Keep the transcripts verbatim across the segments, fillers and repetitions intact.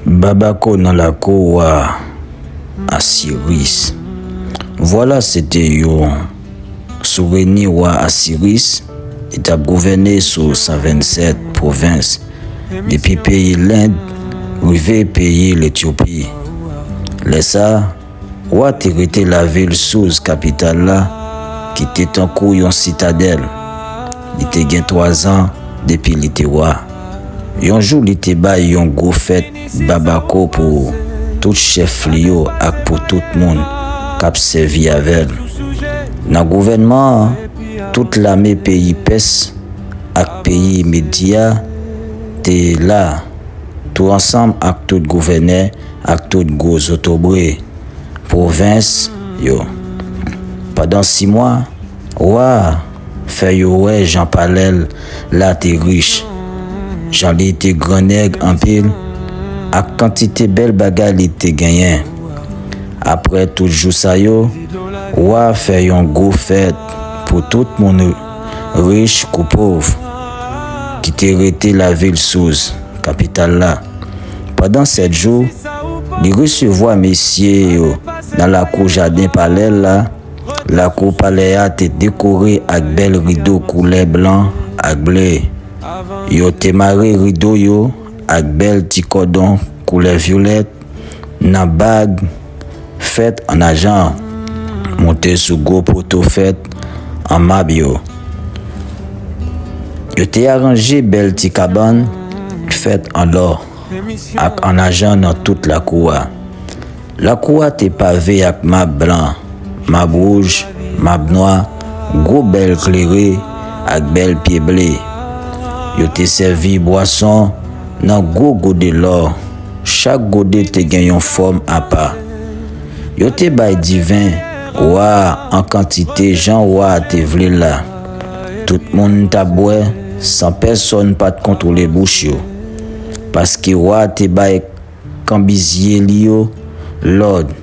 Babako nan lakou wa Asiris. Vwala se te yon souvni wa Asiris. Li t ap gouvène sou san vennsèt pwovens, depi peyi Lend rive peyi Letyopi. Lè sa, wa te rete lavil Souz, kapital la, ki te tankou yon sitadèl. Li te gen twazan depi li te wa. Yon jou, li te bay yon gwo fèt babako pou tout chèf li yo ak pou tout moun k ap sèvi avè l. Nan gouvènman an, tout lame peyi Pès ak peyi Medi a te la, tou ansanm ak tout gouvènè ak tout gwo zotobre pwovens yo. Pandan sis mwa, wa a fè yo wè jan palè l la te rich, jan li te grannèg anpil, ak kantite bèl bagay li te genyen. Apre tout jou sa yo, wa a fè yon gwo fèt pou tout moun, rich kou pòv, ki te rete lavil Souz, kapital la. Pandan sèt jou, li resevwa mesye yo nan lakou jaden palè l la. Lakou palè a te dekore ak bèl rido koulè blan ak ble. Yo te mare rido yo ak bèl ti kòdon koulè vyolèt, nan bag fèt an ajan, monte sou gwo poto fèt an mab yo. Yo te aranje bèl ti kabann fèt an lò ak an ajan nan tout lakou a. Lakou a te pave ak mab blan, mab wouj, mab nwa, gwo bèl klere ak bèl pye ble. Yo te sèvi bwason nan gwo gode lò. Chak gode te gen yon fòm apa. Yo te bay diven wa a an kantite jan wa a te vle l la. Tout moun t ap bwè san pèsonn pa t kontwole bouch yo, paske wa a te bay kanbizye li yo lòd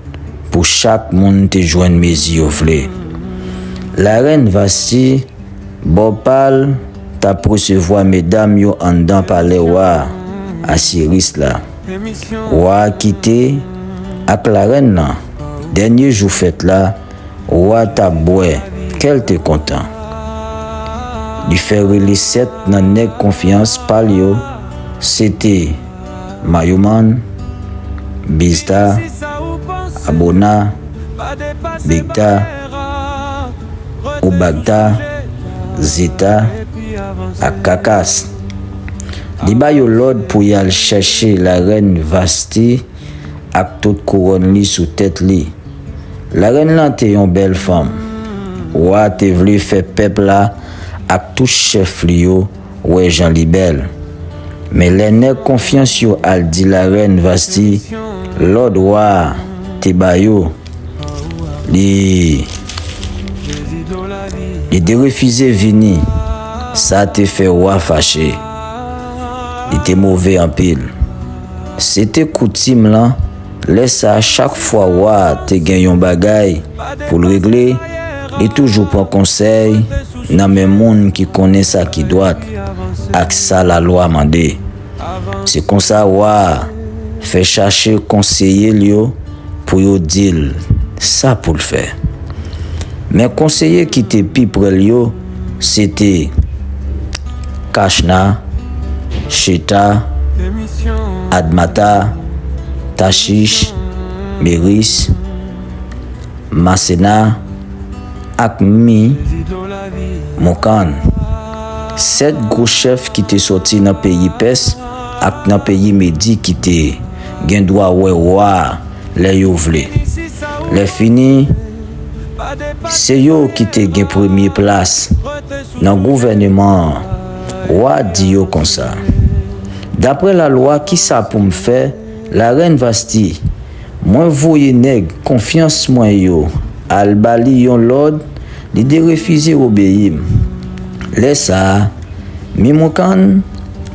pou chak moun te jwenn mezi yo vle. Larèn Vasti, bò pa l, t ap resevwa medam yo anndan palè wa Asiris la. Wa a kite ak larèn nan. Dènye jou fèt la, wa t ap bwè, kè l te kontan. Li fè rele sèt nan nèg konfyans pa l yo, se te Mayouman, Bizta, Abona, Bigta, Obagta, Zeta ak Kakas. Li ba yo lòd pou y al chèche larèn Vasti ak tout kouwòn li sou tèt li. Larèn lan te yon bèl fanm. Wa a te vle fè pèp la ak tout chèf li yo wè jan li bèl. Men lè nèg konfyans yo al di larèn Vasti lòd wa a te ba yo, li, li derefize vini. Sa te fè wa fache. Li te move anpil. Se te koutim lan, lè sa a, chak fwa wa a te gen yon bagay pou l regle, li toujou pran konsèy nan men moun ki konnen sa ki dwat ak sa lalwa mande. Se konsa wa a fè chache konseye l yo pou yo di l sa pou l fè. Men konseye ki te pi pre l yo, se te Kachna, Cheta, Admata, Tachich, Meris, Masena, ak Mi, Monkann. Sèt gwo chèf ki te sòti nan peyi Pès ak nan peyi Medi ki te gen dwa wè wa a lè yo vle. Lèfini, se yo ki te gen premye plas nan gouvèneman an. Wa a di yo konsa, dapre lalwa, ki sa pou m fè? Larèn Vasti, mwen voye nèg konfyans mwen yo al ba li yon lòd, li derefize obeyi m. Lè sa a, Mimonkann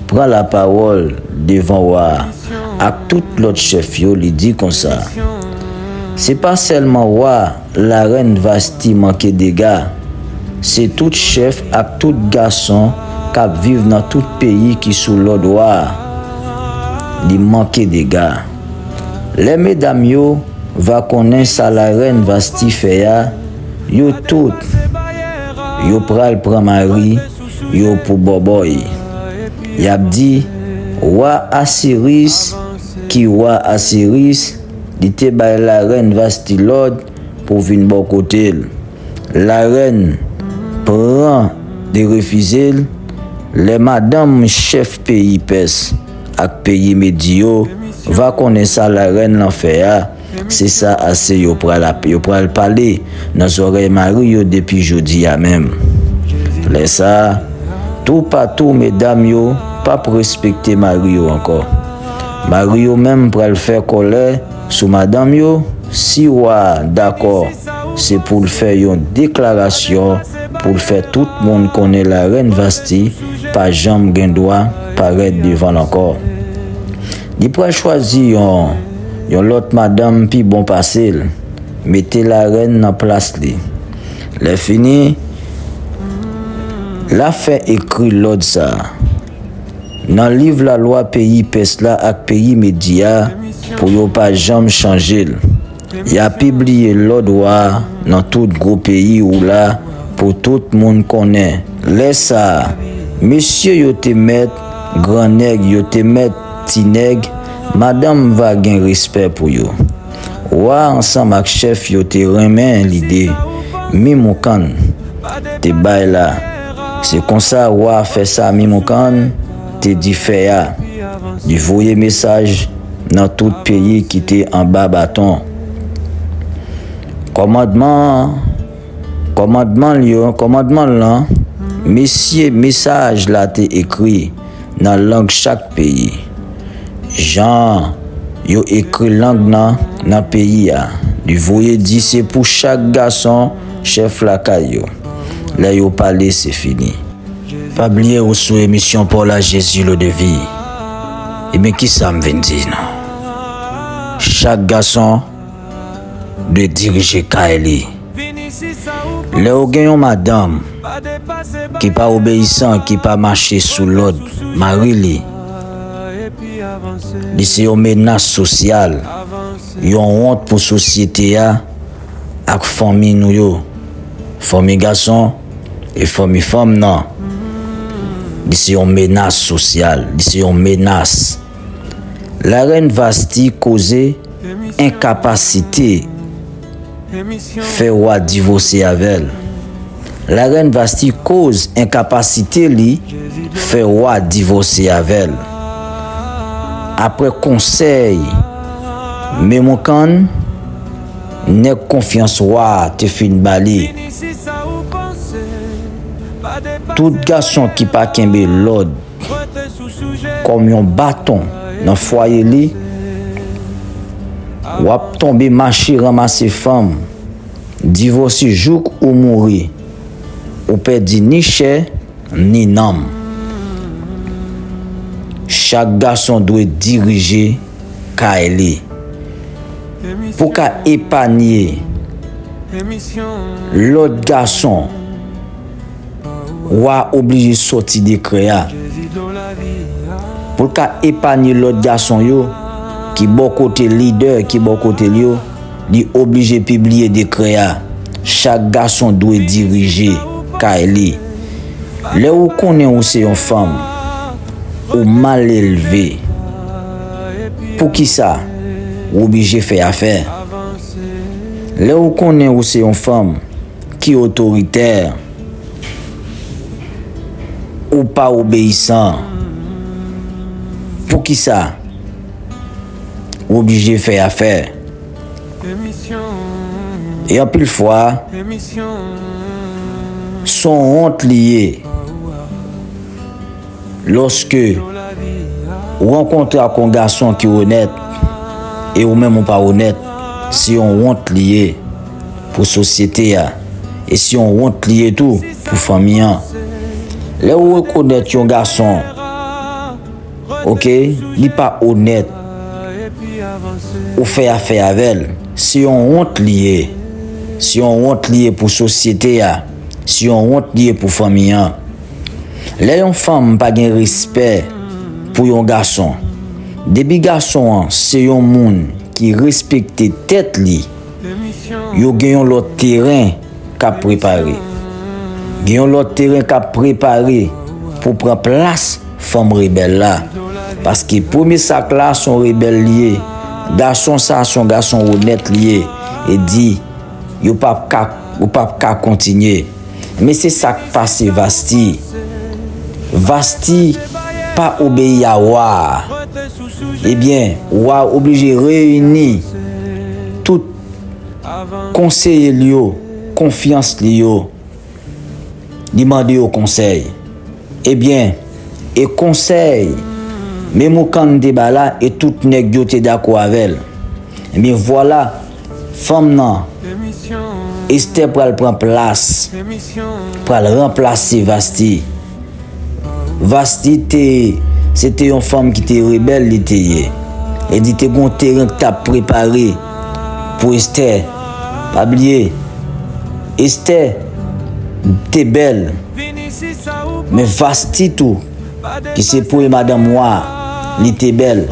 pran lapawòl devan wa a ak tout lòt chèf yo, li di konsa, se pa sèlman wa larèn Vasti manke dega, se tout chèf ak tout gason k ap viv nan tout peyi ki sou lòd wa a. li manke dega. Lè medam yo va konnen sa larèn Vasti fè a, yo tout, yo pral pran mari yo pou bòbòy. Y ap di, wa Asiris, ki wa Asiris, li te bay larèn Vasti lòd pou vin bò kote l. Larèn pran de refize l. Lè madanm chèf peyi Pès ak peyi Medi yo va konnen sa larèn lan fè a, se sa ase yo pral ap, yo pral pale nan zòrèy mari yo depi jodi a menm. Lè sa a, toupatou medam yo p ap respekte mari yo ankò. Mari yo menm pral fè kòlè sou madanm yo. Si wa a dakò, se pou l fè yon deklarasyon pou l fè tout moun konnen larèn Vasti pa janm gen dwa parèt devan l ankò. Li pral chwazi yon, yon lòt madanm pi bon pase l, mete larèn nan plas li. Lè fini, l a fè ekri lòd sa a nan liv lalwa peyi Pès la ak peyi Medi a pou yo pa janm chanje l. Y a pibliye lòd wa a nan tout gwo peyi ou la pou tout moun konnen. Lè sa a, mesye yo te mèt, gran nèg yo te mèt, ti nèg, madanm va gen respè pou yo. Wa a ansanm ak chèf yo te renmen lide Mimoukann te bay la. Se konsa wa a fè sa Mimoukann te di fè a. Li voye mesaj nan tout peyi ki te anba baton. Kòmandman, kòmandman l yo, kòmandman lan, mesye mesaj la te ekri nan lang chak peyi. Jan yo ekri lang nan nan peyi a, li voye di se pou chak gason chèf lakay yo. Lè yo pale, se fini. Pa bliye ou sou emisyon Paul a Jésus l'eau de vie. Ebyen, kisa m vin di nou? Chak gason dwe dirije kay li. Lè w gen yon madanm ki pa obeyisan, ki pa mache sou lòd mari li, li se yon menas sosyal, yon wont pou sosyete a ak fanmi nou yo. Fanmi gason e fanmi fanm nan. Li se yon menas sosyal, li se yon menas. Larèn Vasti koze enkapasite fè wa divòse avè l. Larèn Vasti koz enkapasite li fè wa divòse avè l. Apre konsèy Memoukann, nèg konfyans wa a te fin ba li, tout gason ki pa kenbe lòd kòm yon baton nan fwaye li, w ap tonbe mache ranmase fanm, divòse jouk ou mouri, ou pèdi ni chè ni nanm. Chak gason dwe dirije kay li. Pou ka epanye lòt gason, wa oblije sòti dekrè a. Pou l ka epanye lòt gason yo ki bò kote lidè, ki bò kote l yo, li oblije pibliye dekrè a. Chak gason dwe dirije kay li. Lè ou konnen ou se yon fanm, ou mal elve, poukisa ou oblije fè afè? Lè ou konnen ou se yon fanm ki otoritè, ou pa obeyisan, poukisa ou oblije fè afè? E anpil fwa, se yon wont li ye. Lòske ou rankontre ak yon gason ki onèt, e ou menm ou pa onèt, se yon wont li ye pou sosyete a, e se yon wont li ye tou pou fanmi an. Lè ou rekonèt yon gason, oke, li pa onèt, ou fè afè avè l, se yon wont li ye. Se yon wont li ye pou sosyete a, se yon wont li ye pou fanmi an. Lè yon fanm pa gen respè pou yon gason, Depi gason an se yon moun ki respekte tèt li, yo gen yon lòt teren k ap prepare. Gen yon lòt teren k ap prepare pou pran plas fanm rebèl la. Paske premye sa k la se yon rebèl li ye. Gason sa se yon gason onèt li ye. E di, yo p ap ka, yo p ap ka kontinye. Men se sa k pase Vasti. Vasti pa obeyi a wa a. Ebyen, wa a oblije reyini tout konseye li yo, konfyans li yo. Li mande yo konsèy. Ebyen, e konsèy Memoukàn te ba la e tout nèg yo te dakò avè l. Ebyen, vwala, fanm nan, Estè pral pran plas, pral ranplase Vasti. Vasti te, se te yon fanm ki te rebèl, li te ye. E li te gon teren ki t ap prepare pou Estè. Pa bliye, Estè te bèl, men Vasti tou, ki se premye madanm wa, li te bèl.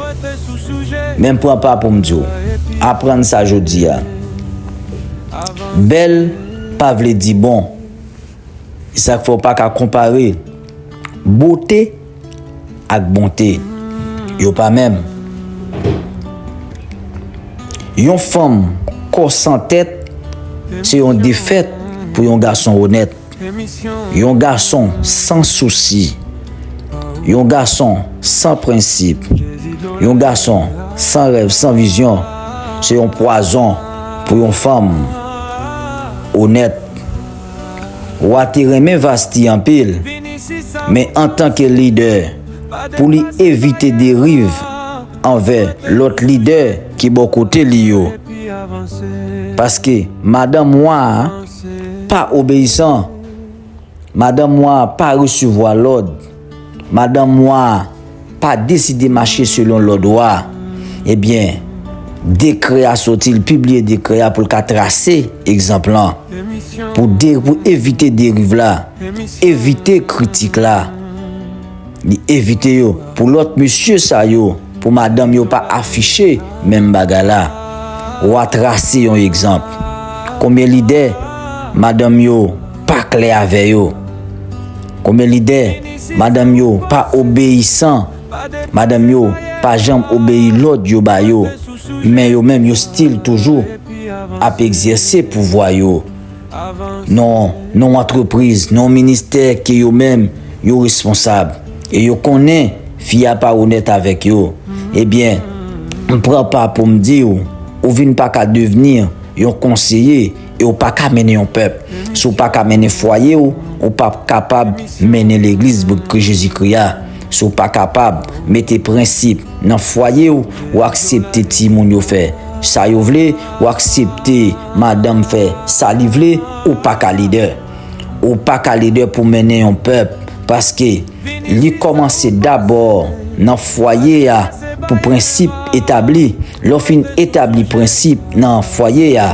Men m pran pa pou m di w, aprann sa jodi a. Bèl pa vle di bon. E sa k fè w pa ka konpare bote ak bonte. Yo pa menm. Yon fanm kò san tèt se yon defèt pou yon gason onèt. Yon gason san sousi. Yon gason san prensip. Yon gason san rèv, san vizyon. Se yon pwazon pou yon fanm onèt. Wa te renmen Vasti anpil, men antanke lidè, pou li evite deriv anvè lòt lidè ki bò kote li yo. Paske madanm wa a pa obeyisan, madanm wa a pa resevwa lòd, madanm wa a pa deside mache selon lòd wa a, ebyen, dekrè a soti, l pibliye dekrè a pou l ka trase egzanp lan, pou de, pou evite deriv la, evite kritik la. Li evite yo. Pou lòt mesye sa yo, pou madanm yo pa afiche menm bagay la. Wa trase yon egzanp. Konbyen lidè madanm yo pa klè avè yo? Konbyen lidè madanm yo pa obeyisan? Madanm yo pa janm obeyi lòd yo ba yo, men yo menm yo still toujou ap egzèse pouvwa yo nan yon antrepriz, nan yon ministè ke yo menm yo responsab, e yo konnen fi a pa onèt avèk yo. Ebyen, m pran pa pou m di w, ou vin pa ka devni yon konseye e w pa ka mennen yon pèp. Si w pa ka mennen fwaye w, ou p ap kapab mennen legliz Kris Jezikri a. Si w pa kapab mete prensip nan fwaye w, ou aksepte timoun yo fè sa yo vle, ou aksepte madanm fè sa li vle, ou pa ka lidè. Ou pa ka lidè pou mennen yon pèp, paske li kòmanse dabò nan fwaye a pou prensip etabli. Lè w fin etabli prensip nan fwaye a,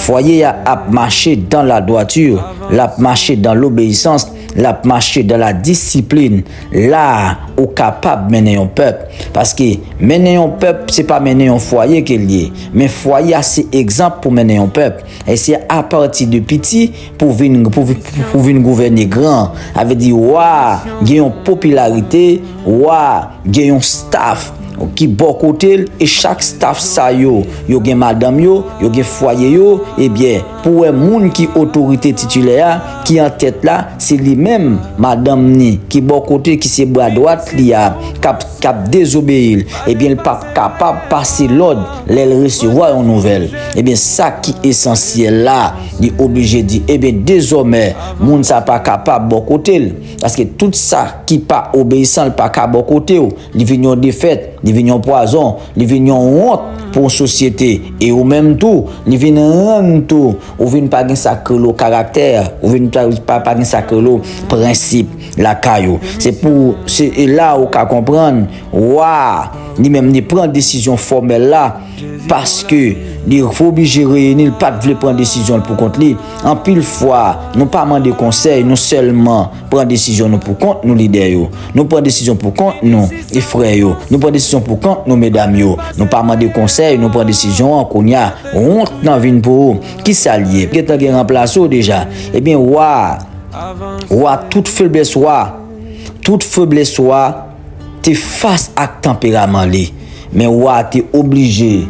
fwaye a ap mache dans la droiture, l ap mache dans l'obéissance, l ap mache dans la discipline. La a, ou kapab mennen yon pèp. Paske mennen yon pèp, se pa mennen yon fwaye ke l ye. Men fwaye a se egzanp pou mennen yon pèp. E se apati de piti pou vin, pou, pou, pou vin gouvène gran. Sa vle di, wa gen yon popilarite, wa gen yon staff ki bò kote l, e chak staff sa yo, yo gen madanm yo, yo gen fwaye yo, ebyen, pou wè moun ki otorite titilè a, ki an tèt la, se li menm, madanm ni, ki bò kote, ki se bra dwat li a, k ap, k ap dezobeyi l, ebyen, l p ap kapab pase lòd lè l resevwa yon nouvèl. Ebyen, sa ki esansyèl la, li oblije di, ebyen, dezòmè, moun sa pa kapab bò kote l. Paske tout sa ki pa obeyisan, l pa ka bò kote w. Li vin yon defèt, li vin yon pwazon, li vin yon wont pou yon sosyete. E ou menm tou, li vin rann tou, ou vin pa gen sa k rele w karaktè, ou vin pa, pa, pa gen sa k rele w prensip lakay ou. Se pou, se, e la ou ka konprann, wa, li menm li pran desizyon fòmèl la, paske li oblije reyini, li pa t vle pran desizyon l pou kont li. Anpil fwa, nou pa mande konsèy, nou sèlman pran desizyon nou pou kont nou, lidè yo. Nou pran desizyon pou kont nou, e frè yo. Nou pran desizyon pou kont nou, medam yo. Nou pa mande konsèy, nou pran desizyon an, kounye a, wont nan vin pou ou. Kisa l ye? Gentan gen ranplase w deja. Ebyen, wa, wa, tout feblès wa, tout feblès wa te fas ak tanperaman li. Men wa te oblije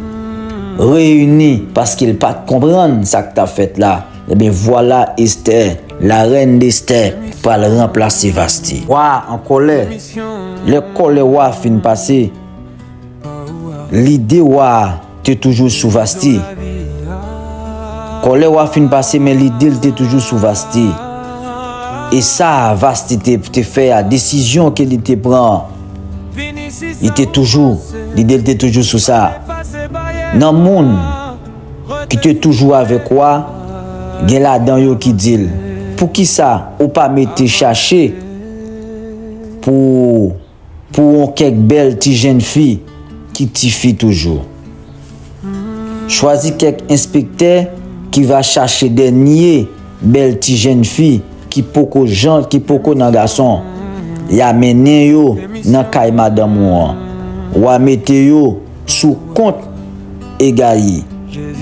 reyini paske l pa t konprann sa k t ap fèt la. Ebyen, vwala Estè, la reine d'Esther, pral ranplase Vasti. Wa an kòlè. Lè kòlè wa fin pase, lide wa te toujou sou Vasti. Kòlè wa fin pase, men lide l te toujou sou Vasti. E sa Vasti te, te fè a, desizyon ke li te pran, li te toujou, lide l te toujou sou sa. Nan moun ki te toujou avèk wa, gen ladan yo ki di l, poukisa ou pa mete chache pou, pou yon kèk bèl ti jèn fi ki tifi toujou? Chwazi kèk enspektè ki va chache dènye bèl ti jèn fi ki poko jan, ki poko nan gason. Y a mennen yo nan kay madanm ou an. W a mete yo sou kont Egayi,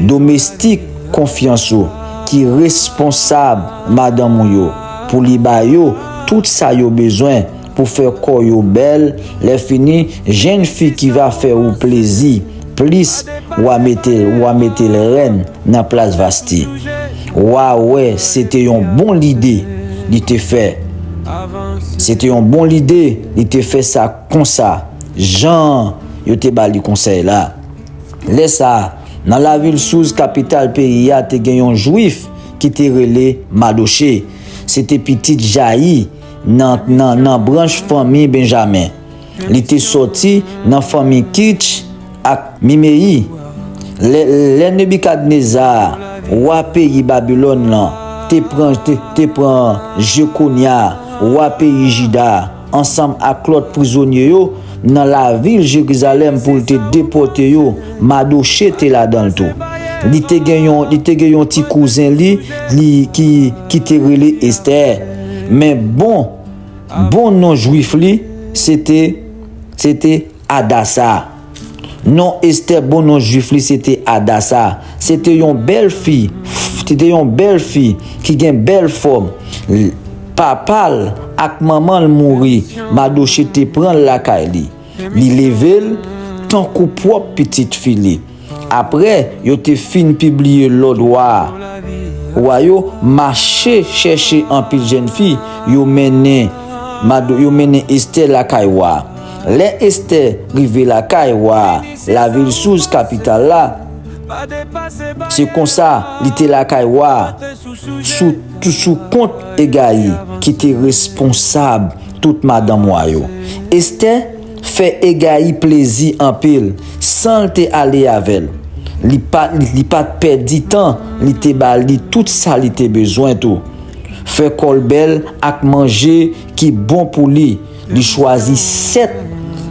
domestik konfyans ou, ki responsab madanm ou yo, pou li ba yo tout sa yo bezwen pou fè kò yo bèl. Lè fini, jèn fi ki va fè ou plezi plis, w a mete, w a mete l rèn nan plas Vasti. W a wè se te yon bon lide li te fè. Se te yon bon lide li te fè sa konsa, jan yo te ba li konsèy la. Lè sa a, nan lavil Souz, kapital peyi a, te gen yon Jwif ki te rele Madoche. Se te pitit Jayi nan, nan, nan branch fanmi Benjamen. Li te sòti nan fanmi Kich ak Mimeyi. Lè, lè Nebikadneza, wa peyi Babilòn lan, te pran, te, te pran Jekonya, wa peyi Jida, ansanm ak lòt prizonye yo, nan lavil Jerizalèm pou l te depòte yo, Madoche te ladan l tou. Li te gen yon, li te gen yon ti kouzen li, li ki, ki te rele Estè. Men bon, bon non Jwif li, se te, se te Adasa. Non Estè, bon non Jwif li, se te Adasa. Se te yon bèl fi, se te yon bèl fi ki gen bèl fòm. L-, papa l ak manman l mouri, Madoche te pran l lakay li. Li leve l tankou pwòp pitit fi li. Apre yo te fin pibliye lòd wa a, wa yo mache chèche anpil jèn fi, yo mennen Mado-, yo mennen Estè lakay wa a. Lè Estè rive lakay wa a, lavil Souz, kapital la, se konsa li te lakay wa a, sou, sou kont Egayi, ki te responsab tout madanm wa yo. Estè fè Egayi plezi anpil, san l te ale avè l. Li pa, li pa t pèdi tan, li te ba li tout sa li te bezwen tou. Fè kò l bèl ak manje ki bon pou li. Li chwazi sèt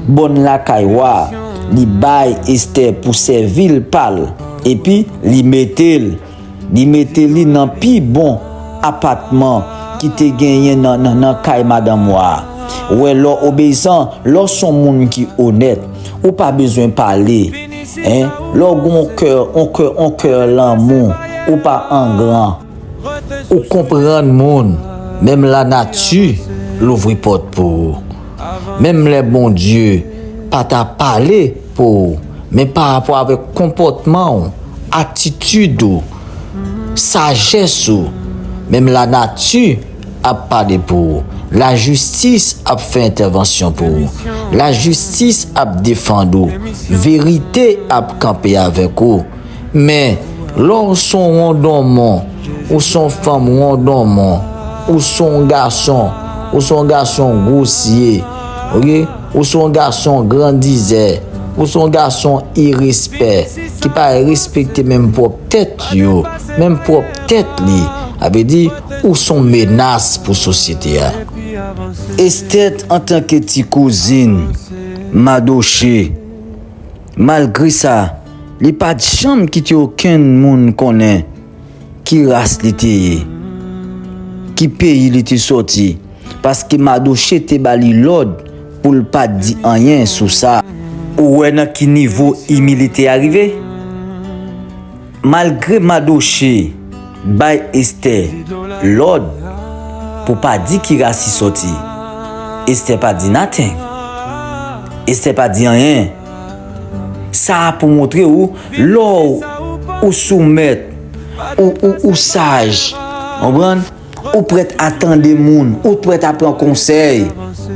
bòn lakay wa a. Li bay Estè pou sèvi l pa l. Epi, li mete l, li mete li nan pi bon apatman ki te genyen nan, nan, nan kay madanm wa a. Ou wè, lè w obeyisan, lè w se yon moun ki onèt, ou pa bezwen pale. En, lè w gen yon kè, yon kè, yon kè lanmou, ou pa angran. Ou konprann moun, menm lanati louvri pòt pou ou. Menm lè Bondye pa ta pale pou ou, men pa rapò avèk konpòtman w, atitid ou, sajès ou, menm lanati ap pale pou ou. Lajistis ap fè entèvansyon pou ou. Lajistis ap defann ou. Verite ap kanpe avèk ou. Men, lè w se yon wondonmon, ou se yon fanm wondonmon, ou se yon gason, ou se yon gason gwosye, oke? Ou se yon gason grandizè, ou se yon gason irespè, ki pa respekte menm pwòp tèt yo, menm pwòp tèt li. Sa vle di, ou se yon menas pou sosyete a. Estè, antanke ti kouzin Madoche, malgre sa, Li pa t janm kite okenn moun konnen ki ras li te ye, ki peyi li te sòti, paske Madoche te ba li lòd pou l pa t di anyen sou sa. Ou wè nan ki nivo imilite a rive? Malgre Madoche bay Esther lòd pou pa di ki ras li sòti, Esther pa di nothing. Esther pa di anyen. Sa a pou montre ou, lè w, ou soumèt, ou, ou, ou saj, konprann? Ou prèt a tande moun, ou prèt a pran konsèy,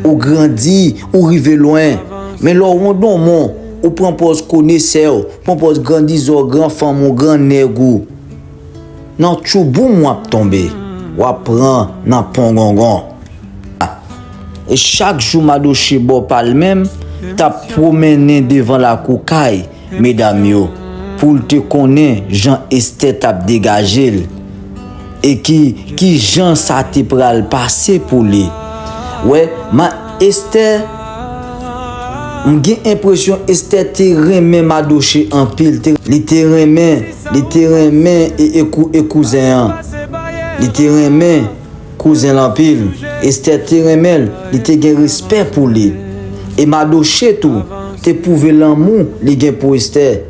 ou grandi, ou rive lwen. Men lè w wondonmon, ou pran pòz konesè w, pran pòz grandizè w, gran fanm ou, gran nèg ou. Nan tchouboum w ap tonbe, w ap pran nan pongongon. E chak jou Madoche bò pa l menm t ap pwomennen devan lakou kay medam yo pou l te konnen jan Esther t ap degaje l e ki, ki jan sa te pral pase pou li. Wè, ma Esther, m gen enpresyon Esther te renmen Madoche anpil. Te, li te renmen, li te renmen e, e, kou, e kouzen an. Li te renmen kouzen l anpil. Esther te renmen l, li te gen respè pou li. E Madoche tou te pwouve lanmou li gen pou Esther,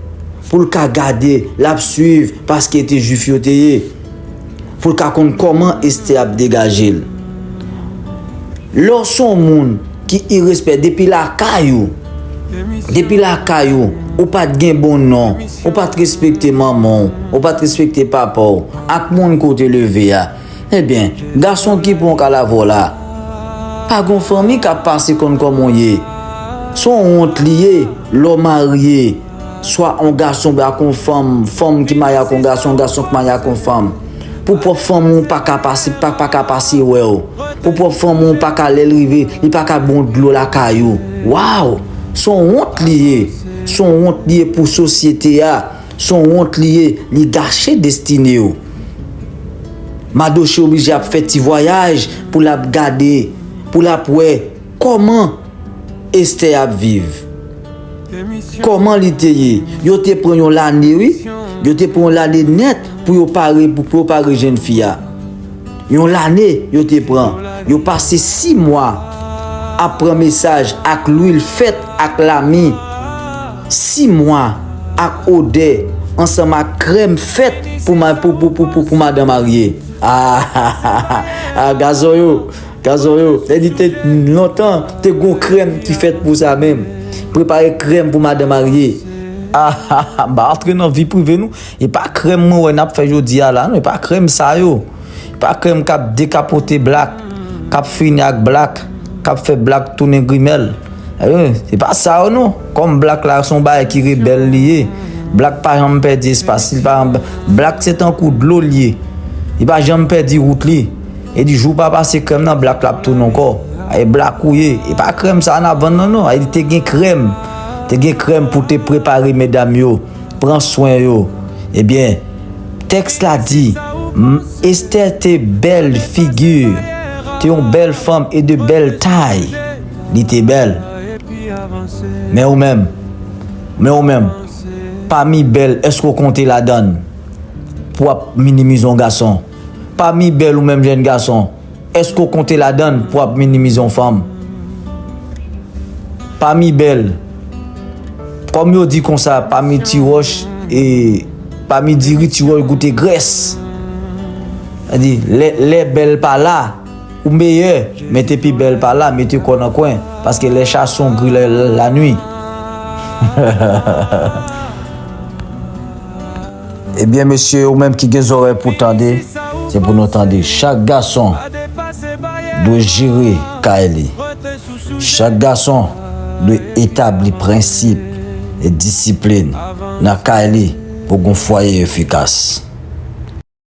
pou l ka gade, l ap swiv, paske te Jwif yo te ye, pou l ka konn kòman Esther ap degaje l. Lè w se yon moun ki irespè depi lakay ou, depi lakay ou, ou pa t gen bon non, ou pa t respekte manman w, ou pa t respekte papa w, ak moun ke w te leve a, ebyen, gason ki pran w kalavò la, pa gon fanmi k ap pase konn kòman w ye. Se yon wont li ye, lè w marye, swa yon gason ak yon fanm, fanm ki marye ak yon gason, yon gason ki marye ak yon fanm. Pou pwòp fanmi w pa ka pase, pa, pa ka pase wè w. Pou pwòp fanmi w pa ka, lè l rive, li pa ka ba w dlo lakay ou. Waw! Se yon wont li ye. Se yon wont li ye pou sosyete a. Se yon wont li ye, li gache destine w. Madoche oblije ap fè ti vwayaj pou l ap gade, pou l ap wè kòman Esther ap viv. Kòman li te ye? Yo te pran yon lane, wi. Yo te pran yon lane nèt pou yo pare, pou, pou yo pare jèn fi a. Yon lane yo te pran. Yo pase sis mwa ap pran mesaj ak lwil fèt ak lami. Sis mwa ak odè ansanm ak krèm fèt pou, ma- pou, pou, pou, pou, pou madan marye. Ah, ah, ah, ah, ah, gazon yo, gazon yo. Lè di te lontan, te gon krèm ki fèt pou sa menm. Prepare krèm pou madan marye. Ah, ah, ah, m pa antre nan vi prive nou. E pa krèm mwen wè n ap fè jodi a la, non. E pa krèm sa yo. E pa krèm k ap dekapote blak, k ap fini ak blak, k ap fè blak tounen grimèl. Eh, se pa sa yo, non. Kòm blak la, se yon bagay ki rebèl li ye. Blak pa janm pèdi espas li, pa janm, blak se tankou dlo li ye. Li pa janm pèdi wout li. E di, jou pa pase krèm nan, blak la ap tounen ankò. Ay, blak ou ye. E pa krèm sa a n ap vann nan, non. Ay, te gen krèm. Te gen krèm pou te prepare medam yo. Pran swen yo. Ebyen, tèks la di, m- Esther te bèl figi, te yon bèl fanm e de bèl tay. Li te bèl. Men ou menm, men ou menm, pami bèl, èske w konte ladann pou w ap minimize yon gason? Pami bèl, ou menm jèn gason, èske w konte ladann pou w ap minimize yon fanm? Pami bèl, kòm yo di konsa, pami ti wòch, e pami diri, ti wòch goute grès. Sa di, lè, lè bèl pa la, ou meyè, men te pi bèl pa la, mete kò nan kwen, paske lè chason gri la, lanwi. Ebyen, mesye, ou menm ki gen zòrèy pou tande, se pou nou tande. Chak gason dwe jere kay li. Chak gason dwe etabli prensip e disiplin nan kay li pou gon fwaye efikas.